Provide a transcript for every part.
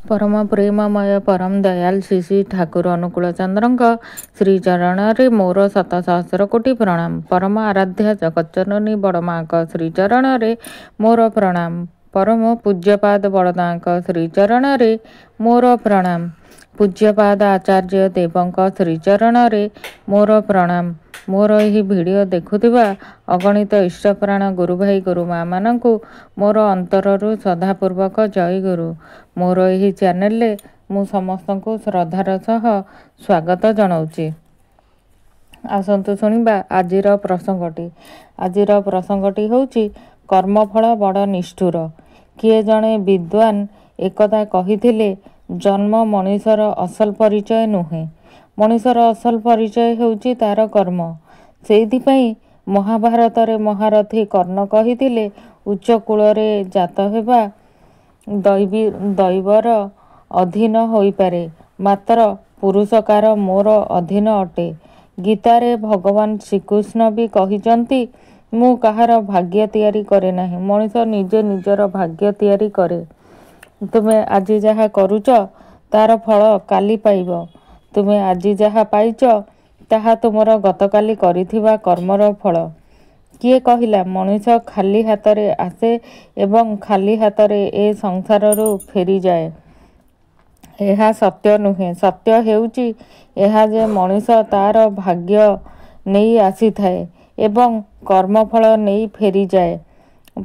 ପରମ ପ୍ରେମମୟ ପରମ ଦୟାଲ ଶ୍ରୀ ଶ୍ରୀ ଠାକୁର ଅନୁକୂଳ ଚନ୍ଦ୍ରଙ୍କ ଶ୍ରୀଚରଣରେ ମୋର ଶତ ସହସ୍ର କୋଟି ପ୍ରଣାମ। ପରମ ଆରାଧ୍ୟ ଜଗତଜନନୀ ବଡ଼ ମାଙ୍କ ଶ୍ରୀଚରଣରେ ମୋର ପ୍ରଣାମ। ପରମ ପୂଜ୍ୟପାଦ ବଡ଼ଦାଙ୍କ ଶ୍ରୀଚରଣରେ ମୋର ପ୍ରଣାମ। ପୂଜ୍ୟପାଦ ଆଚାର୍ଯ୍ୟ ଦେବଙ୍କ ଶ୍ରୀଚରଣରେ ମୋର ପ୍ରଣାମ। ମୋର ଏହି ଭିଡ଼ିଓ ଦେଖୁଥିବା ଅଗଣିତ ଇଷ୍ଟପ୍ରାଣ ଗୁରୁଭାଇ ଗୁରୁମାମାନଙ୍କୁ ମୋର ଅନ୍ତରରୁ ଶ୍ରଦ୍ଧାପୂର୍ବକ ଜୟ ଗୁରୁ। ମୋର ଏହି ଚ୍ୟାନେଲରେ ମୁଁ ସମସ୍ତଙ୍କୁ ଶ୍ରଦ୍ଧାର ସହ ସ୍ୱାଗତ ଜଣାଉଛି। ଆସନ୍ତୁ ଶୁଣିବା ଆଜିର ପ୍ରସଙ୍ଗଟି। ଆଜିର ପ୍ରସଙ୍ଗଟି ହେଉଛି କର୍ମଫଳ ବଡ଼ ନିଷ୍ଠୁର। କିଏ ଜଣେ ବିଦ୍ୱାନ ଏକଦା କହିଥିଲେ, ଜନ୍ମ ମଣିଷର ଅସଲ ପରିଚୟ ନୁହେଁ, ମଣିଷର ଅସଲ ପରିଚୟ ହେଉଛି ତାର କର୍ମ। ସେଇଥିପାଇଁ ମହାଭାରତରେ ମହାରଥୀ କର୍ଣ୍ଣ କହିଥିଲେ, ଉଚ୍ଚ କୂଳରେ ଜାତ ହେବା ଦୈବର ଅଧୀନ ହୋଇପାରେ, ମାତ୍ର ପୁରୁଷକାର ମୋର ଅଧୀନ ଅଟେ। ଗୀତାରେ ଭଗବାନ ଶ୍ରୀକୃଷ୍ଣ ବି କହିଛନ୍ତି, ମୁଁ କାହାର ଭାଗ୍ୟ ତିଆରି କରେ ନାହିଁ, ମଣିଷ ନିଜେ ନିଜର ଭାଗ୍ୟ ତିଆରି କରେ। ତୁମେ ଆଜି ଯାହା କରୁଛ ତାର ଫଳ କାଲି ପାଇବ। ତୁମେ ଆଜି ଯାହା ପାଇଛ ତାହା ତୁମର ଗତକାଲି କରିଥିବା କର୍ମର ଫଳ। କିଏ କହିଲା ମଣିଷ ଖାଲି ହାତରେ ଆସେ ଏବଂ ଖାଲି ହାତରେ ଏ ସଂସାରରୁ ଫେରିଯାଏ? ଏହା ସତ୍ୟ ନୁହେଁ। ସତ୍ୟ ହେଉଛି ଏହା ଯେ ମଣିଷ ତାର ଭାଗ୍ୟ ନେଇ ଆସିଥାଏ ଏବଂ କର୍ମଫଳ ନେଇ ଫେରିଯାଏ।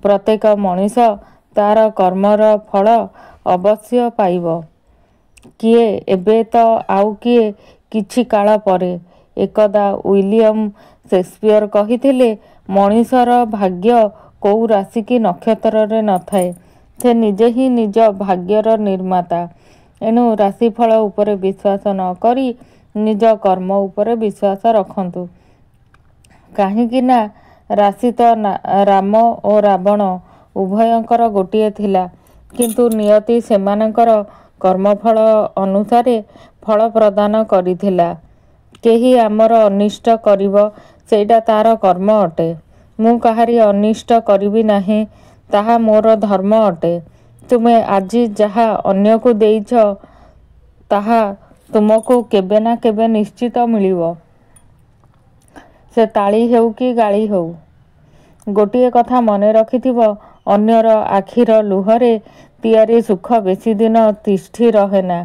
ପ୍ରତ୍ୟେକ ମଣିଷ ତାର କର୍ମର ଫଳ ଅବଶ୍ୟ ପାଇବ, କିଏ ଏବେ ତ ଆଉ କିଏ କିଛି କାଳ ପରେ। ଏକଦା ୱିଲିୟମ ସେକ୍ସପିୟର କହିଥିଲେ, ମଣିଷର ଭାଗ୍ୟ କୋଉ ରାଶି କି ନକ୍ଷତ୍ରରେ ନଥାଏ, ସେ ନିଜେ ହିଁ ନିଜ ଭାଗ୍ୟର ନିର୍ମାତା। ଏଣୁ ରାଶିଫଳ ଉପରେ ବିଶ୍ୱାସ ନ କରି ନିଜ କର୍ମ ଉପରେ ବିଶ୍ୱାସ ରଖନ୍ତୁ। କାହିଁକି ନା ରାଶି ତ ରାମ ଓ ରାବଣ ଉଭୟଙ୍କର ଗୋଟିଏ ଥିଲା, କିନ୍ତୁ ନିୟତି ସେମାନଙ୍କର କର୍ମଫଳ ଅନୁସାରେ ଫଳ ପ୍ରଦାନ କରିଥିଲା। କେହି ଆମର ଅନିଷ୍ଟ କରିବ, ସେଇଟା ତାର କର୍ମ ଅଟେ। ମୁଁ କାହାରି ଅନିଷ୍ଟ କରିବି ନାହିଁ, ତାହା ମୋର ଧର୍ମ ଅଟେ। ତୁମେ ଆଜି ଯାହା ଅନ୍ୟକୁ ଦେଇଛ ତାହା ତୁମକୁ କେବେ ନା କେବେ ନିଶ୍ଚିତ ମିଳିବ, ସେ ତାଳି ହେଉ କି ଗାଳି ହେଉ। ଗୋଟିଏ କଥା ମନେ ରଖିଥିବ, ଅନ୍ୟର ଆଖିର ଲୁହରେ ତିଆରି ସୁଖ ବେଶୀ ଦିନ ତିଷ୍ଠି ରହେନା।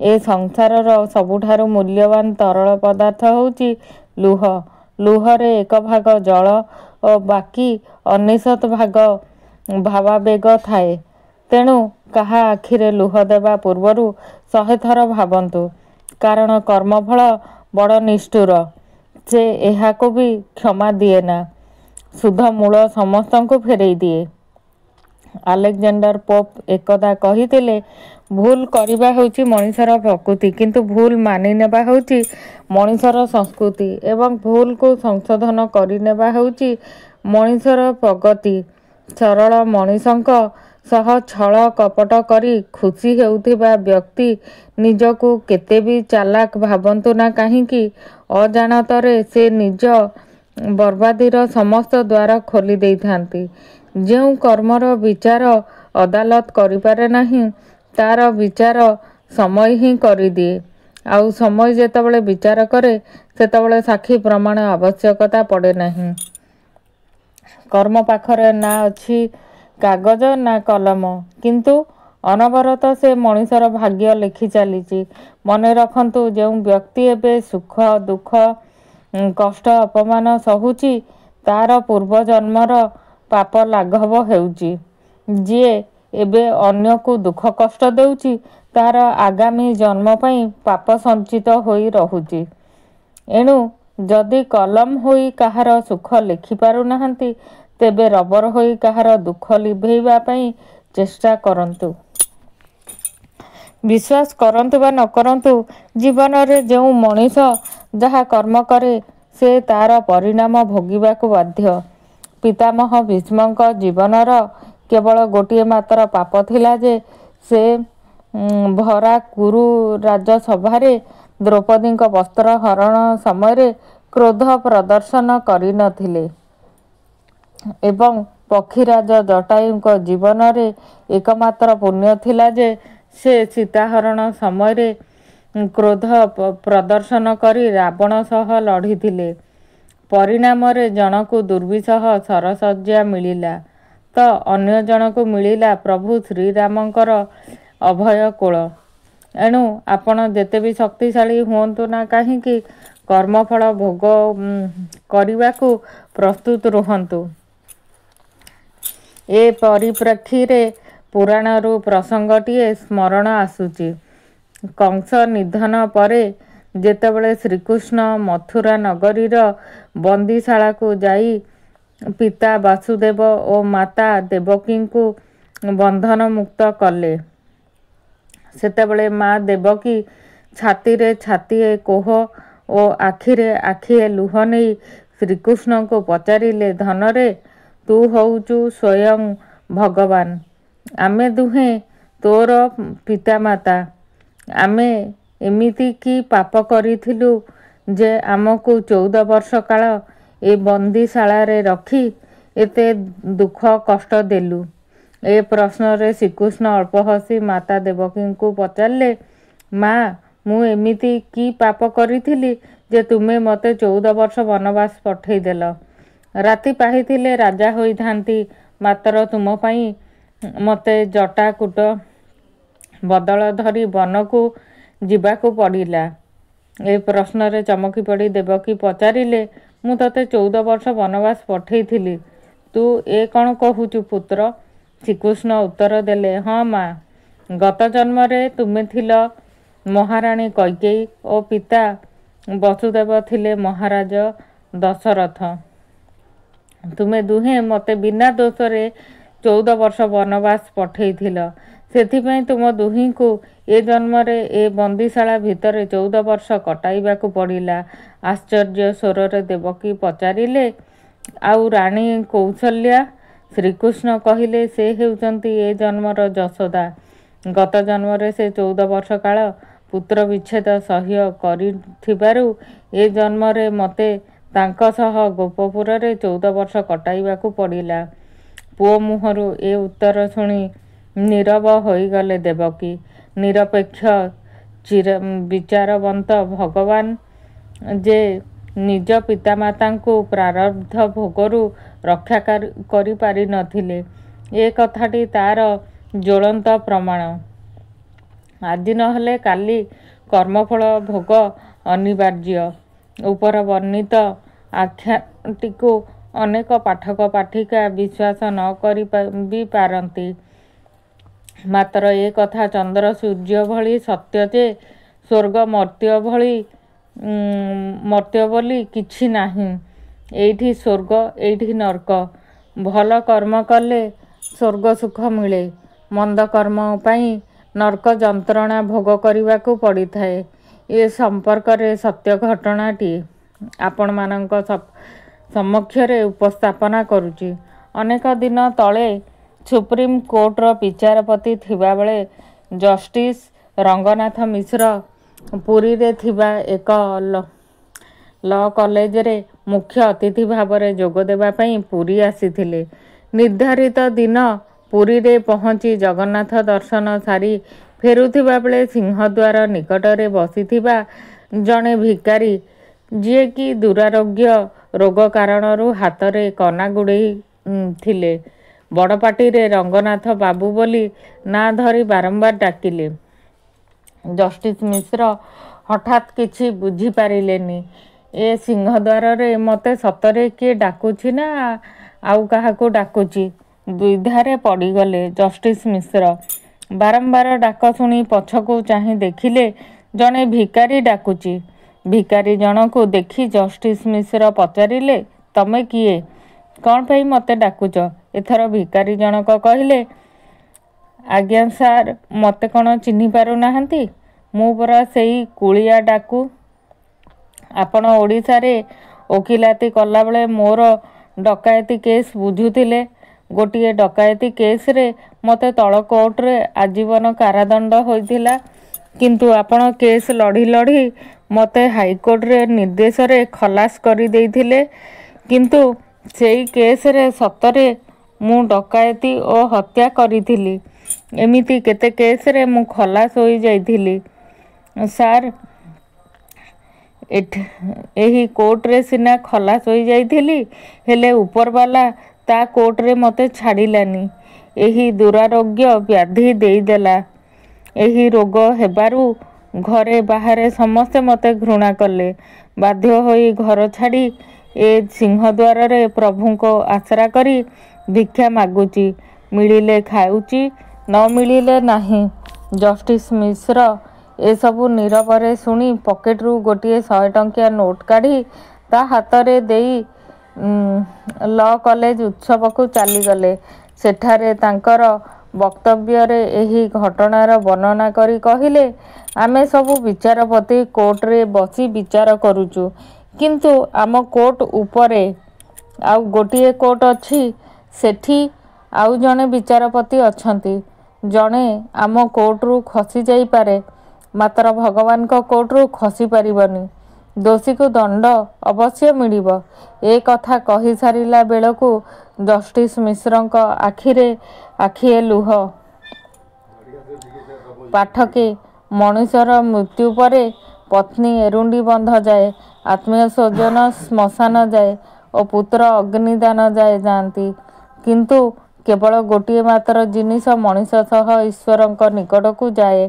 ଏ ସଂସାରର ସବୁଠାରୁ ମୂଲ୍ୟବାନ ତରଳ ପଦାର୍ଥ ହେଉଛି ଲୁହ। ଲୁହରେ ଏକ ଭାଗ ଜଳ ଓ ବାକି 99 ଭାଗ ଭାବାବେଗ ଥାଏ। ତେଣୁ କାହା ଆଖିରେ ଲୁହ ଦେବା ପୂର୍ବରୁ 100 ଥର ଭାବନ୍ତୁ, କାରଣ କର୍ମଫଳ ବଡ଼ ନିଷ୍ଠୁର। ସେ ଏହାକୁ ବି କ୍ଷମା ଦିଏନା, ସୁଧ ମୂଳ ସମସ୍ତଙ୍କୁ ଫେରେଇ ଦିଏ। ଆଲେକ୍ଜାଣ୍ଡର ପୋପ ଏକଦା କହିଥିଲେ, ଭୁଲ କରିବା ହେଉଛି ମଣିଷର ପ୍ରକୃତି, କିନ୍ତୁ ଭୁଲ ମାନିନେବା ହେଉଛି ମଣିଷର ସଂସ୍କୃତି ଏବଂ ଭୁଲକୁ ସଂଶୋଧନ କରିନେବା ହେଉଛି ମଣିଷର ପ୍ରଗତି। ସରଳ ମଣିଷଙ୍କ ସହ ଛଳ କପଟ କରି ଖୁସି ହେଉଥିବା ବ୍ୟକ୍ତି ନିଜକୁ କେତେ ବି ଚାଲାକ ଭାବନ୍ତୁ ନା କାହିଁକି, ଅଜାଣତରେ ସେ ନିଜ ବର୍ବାଦୀର ସମସ୍ତ ଦ୍ୱାର ଖୋଲି ଦେଇଥାନ୍ତି। ଯେଉଁ କର୍ମର ବିଚାର ଅଦାଲତ କରିପାରେ ନାହିଁ, ତାର ବିଚାର ସମୟ ହିଁ କରିଦିଏ। ଆଉ ସମୟ ଯେତେବେଳେ ବିଚାର କରେ, ସେତେବେଳେ ସାକ୍ଷୀ ପ୍ରମାଣ ଆବଶ୍ୟକତା ପଡ଼େ ନାହିଁ। କର୍ମ ପାଖରେ ନା ଅଛି କାଗଜ ନା କଲମ, କିନ୍ତୁ ଅନବରତ ସେ ମଣିଷର ଭାଗ୍ୟ ଲେଖି ଚାଲିଛି। ମନେ ରଖନ୍ତୁ, ଯେଉଁ ବ୍ୟକ୍ତି ଏବେ ସୁଖ ଦୁଃଖ କଷ୍ଟ ଅପମାନ ସହୁଛି, ତାର ପୂର୍ବ ଜନ୍ମର ପାପ ଲାଘବ ହେଉଛି। ଯିଏ ଏବେ ଅନ୍ୟକୁ ଦୁଃଖ କଷ୍ଟ ଦେଉଛି, ତାର ଆଗାମୀ ଜନ୍ମ ପାଇଁ ପାପ ସଞ୍ଚିତ ହୋଇ ରହୁଛି। ଏଣୁ ଯଦି କଲମ ହୋଇ କାହାର ସୁଖ ଲେଖି ପାରୁନାହାନ୍ତି, ତେବେ ରବର ହୋଇ କାହାର ଦୁଃଖ ଲିଭେଇବା ପାଇଁ ଚେଷ୍ଟା କରନ୍ତୁ। ବିଶ୍ୱାସ କରନ୍ତୁ ବା ନ କରନ୍ତୁ, ଜୀବନରେ ଯେଉଁ ମଣିଷ ଯାହା କର୍ମ କରେ ସେ ତାର ପରିଣାମ ଭୋଗିବାକୁ ବାଧ୍ୟ। ପିତାମହ ଭୀଷ୍ମଙ୍କ ଜୀବନର କେବଳ ଗୋଟିଏ ମାତ୍ର ପାପ ଥିଲା ଯେ ସେ ଭରା କୁରୁ ରାଜସଭାରେ ଦ୍ରୌପଦୀଙ୍କ ବସ୍ତ୍ର ହରଣ ସମୟରେ କ୍ରୋଧ ପ୍ରଦର୍ଶନ କରିନଥିଲେ, ଏବଂ ପକ୍ଷୀରାଜ ଜଟାୟୁଙ୍କ ଜୀବନରେ ଏକମାତ୍ର ପୁଣ୍ୟ ଥିଲା ଯେ ସେ ସୀତାହରଣ ସମୟରେ କ୍ରୋଧ ପ୍ରଦର୍ଶନ କରି ରାବଣ ସହ ଲଢ଼ିଥିଲେ। ପରିଣାମରେ ଜଣକୁ ଦୁର୍ବିସହ ଶରଶଯ୍ୟା ମିଳିଲା ତ ଅନ୍ୟ ଜଣକୁ ମିଳିଲା ପ୍ରଭୁ ଶ୍ରୀରାମଙ୍କର ଅଭୟ କୋଳ। ଏଣୁ ଆପଣ ଯେତେ ବି ଶକ୍ତିଶାଳୀ ହୁଅନ୍ତୁ ନା କାହିଁକି, କର୍ମଫଳ ଭୋଗ କରିବାକୁ ପ୍ରସ୍ତୁତ ରୁହନ୍ତୁ। ଏ ପରିପ୍ରେକ୍ଷୀରେ ପୁରାଣରୁ ପ୍ରସଙ୍ଗଟିଏ ସ୍ମରଣ ଆସୁଛି। କଂସ ନିଧନ ପରେ ଯେତେବେଳେ ଶ୍ରୀକୃଷ୍ଣ ମଥୁରା ନଗରୀର ବନ୍ଦୀଶାଳାକୁ ଯାଇ ପିତା ବାସୁଦେବ ଓ ମାତା ଦେବକୀଙ୍କୁ ବନ୍ଧନମୁକ୍ତ କଲେ, ସେତେବେଳେ ମା ଦେବକୀ ଛାତିରେ ଛାତିଏ କୋହ ଓ ଆଖିରେ ଆଖିଏ ଲୁହ ନେଇ ଶ୍ରୀକୃଷ୍ଣଙ୍କୁ ପଚାରିଲେ, ଧନରେ, ତୁ ହଉଛୁ ସ୍ୱୟଂ ଭଗବାନ। ଆମେ ଦୁହେଁ ତୋର ପିତାମାତା। ଆମେ ଏମିତି କି ପାପ କରିଥିଲୁ ଯେ ଆମକୁ 14 ବର୍ଷ କାଳ ଏ ବନ୍ଦୀଶାଳାରେ ରଖି ଏତେ ଦୁଃଖ କଷ୍ଟ ଦେଲୁ? ଏ ପ୍ରଶ୍ନରେ ଶ୍ରୀକୃଷ୍ଣ ଅଳ୍ପ ହସି ମାତା ଦେବକୀଙ୍କୁ ପଚାରିଲେ, ମା, ମୁଁ ଏମିତି କି ପାପ କରିଥିଲି ଯେ ତୁମେ ମୋତେ 14 ବର୍ଷ ବନବାସ ପଠେଇଦେଲ? ରାତି ପାହିଥିଲେ ରାଜା ହୋଇଥାନ୍ତି, ମାତ୍ର ତୁମ ପାଇଁ ମୋତେ ଜଟାକୂଟ ବଦଳ ଧରି ବନକୁ ଯିବାକୁ ପଡ଼ିଲା। ଏ ପ୍ରଶ୍ନରେ ଚମକି ପଡ଼ି ଦେବକୀ ପଚାରିଲେ, ମୁଁ ତୋତେ 14 ବର୍ଷ ବନବାସ ପଠେଇଥିଲି, ତୁ ଏ କ'ଣ କହୁଛୁ ପୁତ୍ର? ଶ୍ରୀକୃଷ୍ଣ ଉତ୍ତର ଦେଲେ, ହଁ ମା, ଗତ ଜନ୍ମରେ ତୁମେ ଥିଲ ମହାରାଣୀ କୈକେୟୀ ଓ ପିତା ବସୁଦେବ ଥିଲେ ମହାରାଜ ଦଶରଥ। ତୁମେ ଦୁହେଁ ମୋତେ ବିନା ଦୋଷରେ 14 ବର୍ଷ ବନବାସ ପଠେଇଥିଲ। ସେଥିପାଇଁ ତୁମ ଦୁହିଁଙ୍କୁ ଏ ଜନ୍ମରେ ଏ ବନ୍ଦୀଶାଳା ଭିତରେ 14 ବର୍ଷ କଟାଇବାକୁ ପଡ଼ିଲା। ଆଶ୍ଚର୍ଯ୍ୟ ସ୍ୱରରେ ଦେବକୀ ପଚାରିଲେ, ଆଉ ରାଣୀ କୌଶଲ୍ୟା? ଶ୍ରୀକୃଷ୍ଣ କହିଲେ, ସେ ହେଉଛନ୍ତି ଏ ଜନ୍ମର ଯଶୋଦା। ଗତ ଜନ୍ମରେ ସେ 14 ବର୍ଷ କାଳ ପୁତ୍ର ବିଚ୍ଛେଦ ସହ୍ୟ କରିଥିବାରୁ ଏ ଜନ୍ମରେ ମୋତେ ତାଙ୍କ ସହ ଗୋପପୁରରେ 14 ବର୍ଷ କଟାଇବାକୁ ପଡ଼ିଲା। ପୁଅ ମୁହଁରୁ ଏ ଉତ୍ତର ଶୁଣି ନୀରବ ହୋଇଗଲେ ଦେବକୀ। ନିରପେକ୍ଷ ବିଚାରବନ୍ତ ଭଗବାନ ଯେ ନିଜ ପିତାମାତାଙ୍କୁ ପ୍ରାରବ୍ଧ ଭୋଗରୁ ରକ୍ଷା କରିପାରିନଥିଲେ, ଏ କଥାଟି ତା'ର ଜ୍ୱଳନ୍ତ ପ୍ରମାଣ। ଆଜି ନହେଲେ କାଲି କର୍ମଫଳ ଭୋଗ ଅନିବାର୍ଯ୍ୟ। ଉପର ବର୍ଣ୍ଣିତ ଆଖ୍ୟାନଟିକୁ ଅନେକ ପାଠକ ପାଠିକା ବିଶ୍ୱାସ ନ କରି ବି ପାରନ୍ତି। ମାତ୍ର ଏ କଥା ଚନ୍ଦ୍ର ସୂର୍ଯ୍ୟ ଭଳି ସତ୍ୟ ଯେ ସ୍ୱର୍ଗ ମର୍ତ୍ତ୍ୟ ବୋଲି କିଛି ନାହିଁ। ଏଇଠି ସ୍ୱର୍ଗ, ଏଇଠି ନର୍କ। ଭଲ କର୍ମ କଲେ ସ୍ୱର୍ଗ ସୁଖ ମିଳେ, ମନ୍ଦ କର୍ମ ପାଇଁ ନର୍କ ଯନ୍ତ୍ରଣା ଭୋଗ କରିବାକୁ ପଡ଼ିଥାଏ। ଏ ସମ୍ପର୍କରେ ସତ୍ୟ ଘଟଣାଟିଏ ଆପଣମାନଙ୍କ ସମକ୍ଷରେ ଉପସ୍ଥାପନା କରୁଛି। ଅନେକ ଦିନ ତଳେ ସୁପ୍ରିମକୋର୍ଟର ବିଚାରପତି ଥିବାବେଳେ ଜଷ୍ଟିସ୍ ରଙ୍ଗନାଥ ମିଶ୍ର ପୁରୀରେ ଥିବା ଏକ ଲ କଲେଜରେ ମୁଖ୍ୟ ଅତିଥି ଭାବରେ ଯୋଗ ଦେବା ପାଇଁ ପୁରୀ ଆସିଥିଲେ। ନିର୍ଦ୍ଧାରିତ ଦିନ ପୁରୀରେ ପହଞ୍ଚି ଜଗନ୍ନାଥ ଦର୍ଶନ ସାରି ଫେରୁଥିବା ବେଳେ ସିଂହଦ୍ୱାର ନିକଟରେ ବସିଥିବା ଜଣେ ଭିକାରୀ, ଯିଏକି ଦୁରାରୋଗ୍ୟ ରୋଗ କାରଣରୁ ହାତରେ କନା ଗୁଡ଼େଇ ଥିଲେ, ବଡ଼ପାଟିରେ ରଙ୍ଗନାଥ ବାବୁ ବୋଲି ନାଁ ଧରି ବାରମ୍ବାର ଡାକିଲେ। ଜଷ୍ଟିସ୍ ମିଶ୍ର ହଠାତ୍ କିଛି ବୁଝିପାରିଲେନି। ଏ ସିଂହଦ୍ୱାରରେ ମୋତେ ସତରେ କିଏ ଡାକୁଛି ନା ଆଉ କାହାକୁ ଡାକୁଛି? ଦ୍ୱିଧାରେ ପଡ଼ିଗଲେ ଜଷ୍ଟିସ୍ ମିଶ୍ର। ବାରମ୍ବାର ଡାକ ଶୁଣି ପଛକୁ ଚାହିଁ ଦେଖିଲେ ଜଣେ ଭିକାରୀ ଡାକୁଛି। ଭିକାରୀ ଜଣକୁ ଦେଖି ଜଷ୍ଟିସ୍ ମିଶ୍ର ପଚାରିଲେ, ତମେ କିଏ? କ'ଣ ପାଇଁ ମୋତେ ଡାକୁଛ? ଏଥର ଭିକାରୀ ଜଣକ କହିଲେ, ଆଜ୍ଞା ସାର୍, ମୋତେ କ'ଣ ଚିହ୍ନି ପାରୁନାହାନ୍ତି? ମୁଁ ପରା ସେଇ କୁଳିଆ ଡାକୁ। ଆପଣ ଓଡ଼ିଶାରେ ଓକିଲାତି କଲାବେଳେ ମୋର ଡକାୟତି କେସ୍ ବୁଝୁଥିଲେ। ଗୋଟିଏ ଡକାୟତି କେସ୍ରେ ମୋତେ ତଳ କୋର୍ଟରେ ଆଜୀବନ କାରାଦଣ୍ଡ ହୋଇଥିଲା। କିନ୍ତୁ ଆପଣ କେସ୍ ଲଢ଼ି ଲଢ଼ି ମୋତେ ହାଇକୋର୍ଟରେ ନିର୍ଦ୍ଦେଶରେ ଖଲାସ କରିଦେଇଥିଲେ। କିନ୍ତୁ ସେଇ କେସ୍ରେ ସତରେ ମୁଁ ଡକାୟତି ଓ ହତ୍ୟା କରିଥିଲି। ଏମିତି କେତେ କେସ୍ରେ ମୁଁ ଖଲାସ ହୋଇଯାଇଥିଲି ସାର୍। ଏଠି ଏହି କୋର୍ଟରେ ସିନା ଖଲାସ ହୋଇଯାଇଥିଲି, ହେଲେ ଉପରବାଲା ତା କୋର୍ଟରେ ମୋତେ ଛାଡ଼ିଲାନି। ଏହି ଦୁରାରୋଗ୍ୟ ବ୍ୟାଧି ଦେଇଦେଲା। ଏହି ରୋଗ ହେବାରୁ ଘରେ ବାହାରେ ସମସ୍ତେ ମୋତେ ଘୃଣା କଲେ। ବାଧ୍ୟ ହୋଇ ଘର ଛାଡ଼ି ଏ ସିଂହଦ୍ୱାରରେ ପ୍ରଭୁଙ୍କ ଆଶ୍ରା କରି ଭିକ୍ଷା ମାଗୁଛି। ମିଳିଲେ ଖାଉଛି, ନ ମିଳିଲେ ନାହିଁ। ଜଷ୍ଟିସ୍ ମିଶ୍ର ଏସବୁ ନୀରବରେ ଶୁଣି ପକେଟରୁ ଗୋଟିଏ 100 ଟଙ୍କିଆ ନୋଟ୍ କାଢ଼ି ତା ହାତରେ ଦେଇ ଲ କଲେଜ ଉତ୍ସବକୁ ଚାଲିଗଲେ। ସେଠାରେ ତାଙ୍କର ବକ୍ତବ୍ୟରେ ଏହି ଘଟଣାର ବର୍ଣ୍ଣନା କରି କହିଲେ, ଆମେ ସବୁ ବିଚାରପତି କୋର୍ଟରେ ବସି ବିଚାର କରୁଛୁ। କିନ୍ତୁ ଆମ କୋର୍ଟ ଉପରେ ଆଉ ଗୋଟିଏ କୋର୍ଟ ଅଛି। ସେଠି ଆଉ ଜଣେ ବିଚାରପତି ଅଛନ୍ତି। ଜଣେ ଆମ କୋର୍ଟରୁ ଖସି ଯାଇପାରେ, ମାତ୍ର ଭଗବାନଙ୍କ କୋର୍ଟରୁ ଖସି ପାରିବନି। ଦୋଷୀକୁ ଦଣ୍ଡ ଅବଶ୍ୟ ମିଳିବ। ଏ କଥା କହିସାରିଲା ବେଳକୁ ଜଷ୍ଟିସ୍ ମିଶ୍ରଙ୍କ ଆଖିରେ ଆଖିଏ ଲୁହ। ପାଠକେ, ମଣିଷର ମୃତ୍ୟୁ ପରେ ପତ୍ନୀ ଏରୁଣ୍ଡି ବନ୍ଧ ଯାଏ, ଆତ୍ମୀୟ ସ୍ୱଜନ ଶ୍ମଶାନ ଯାଏ ଓ ପୁତ୍ର ଅଗ୍ନିଦାନ ଯାଏ ଯାଆନ୍ତି। କିନ୍ତୁ କେବଳ ଗୋଟିଏ ମାତ୍ର ଜିନିଷ ମଣିଷ ସହ ଈଶ୍ୱରଙ୍କ ନିକଟକୁ ଯାଏ,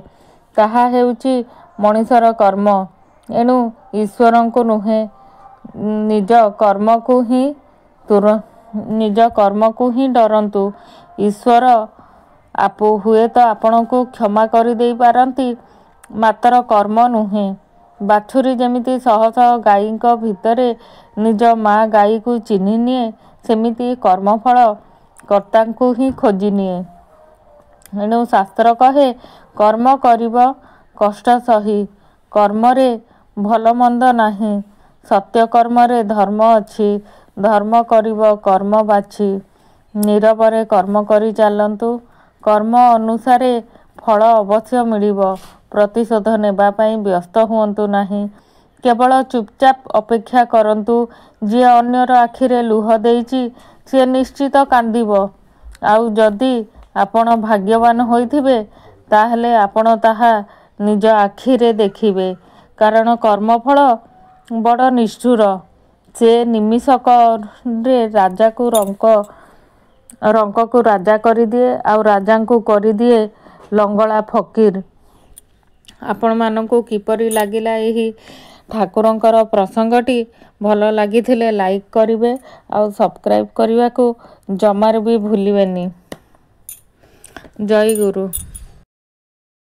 ତାହା ହେଉଛି ମଣିଷର କର୍ମ। ଏଣୁ ଈଶ୍ୱରଙ୍କୁ ନୁହେଁ, ନିଜ କର୍ମକୁ ହିଁ ଡରନ୍ତୁ। ଈଶ୍ୱର ହୁଏତ ଆପଣଙ୍କୁ କ୍ଷମା କରିଦେଇ ପାରନ୍ତି, ମାତ୍ର କର୍ମ ନୁହେଁ। ବାଛୁରୀ ଯେମିତି ଶହ ଶହ ଗାଈଙ୍କ ଭିତରେ ନିଜ ମା ଗାଈକୁ ଚିହ୍ନିନିଏ, ସେମିତି କର୍ମଫଳ କର୍ତ୍ତାଙ୍କୁ ହିଁ ଖୋଜିନିଏ। ଏଣୁ ଶାସ୍ତ୍ର କହେ, କର୍ମ କରିବ କଷ୍ଟ ସହି। କର୍ମରେ ଭଲ ମନ୍ଦ ନାହିଁ। ସତ୍ୟ କର୍ମରେ ଧର୍ମ ଅଛି। ଧର୍ମ କରିବ କର୍ମ ବାଛି। ନୀରବରେ କର୍ମ କରି ଚାଲନ୍ତୁ। କର୍ମ ଅନୁସାରେ ଫଳ ଅବଶ୍ୟ ମିଳିବ। ପ୍ରତିଶୋଧ ନେବା ପାଇଁ ବ୍ୟସ୍ତ ହୁଅନ୍ତୁ ନାହିଁ। କେବଳ ଚୁପଚାପ ଅପେକ୍ଷା କରନ୍ତୁ। ଯିଏ ଅନ୍ୟର ଆଖିରେ ଲୁହ ଦେଇଛି, ସିଏ ନିଶ୍ଚିତ କାନ୍ଦିବ। ଆଉ ଯଦି ଆପଣ ଭାଗ୍ୟବାନ ହୋଇଥିବେ, ତାହେଲେ ଆପଣ ତାହା ନିଜ ଆଖିରେ ଦେଖିବେ। କାରଣ କର୍ମଫଳ ବଡ଼ ନିଷ୍ଠୁର। ସେ ନିମିଷକରେ ରଙ୍କକୁ ରାଜା କରିଦିଏ, ଆଉ ରାଜାଙ୍କୁ କରିଦିଏ ଲଙ୍ଗଳା ଫକୀର। ଆପଣମାନଙ୍କୁ କିପରି ଲାଗିଲା ଏହି ଠାକୁରଙ୍କର ପ୍ରସଙ୍ଗଟି? ଭଲ ଲାଗିଥିଲେ ଲାଇକ୍ କରିବେ ଆଉ ସବସ୍କ୍ରାଇବ୍ କରିବାକୁ ଜମାରୁ ବି ଭୁଲିବେନି। ଜୟ ଗୁରୁ।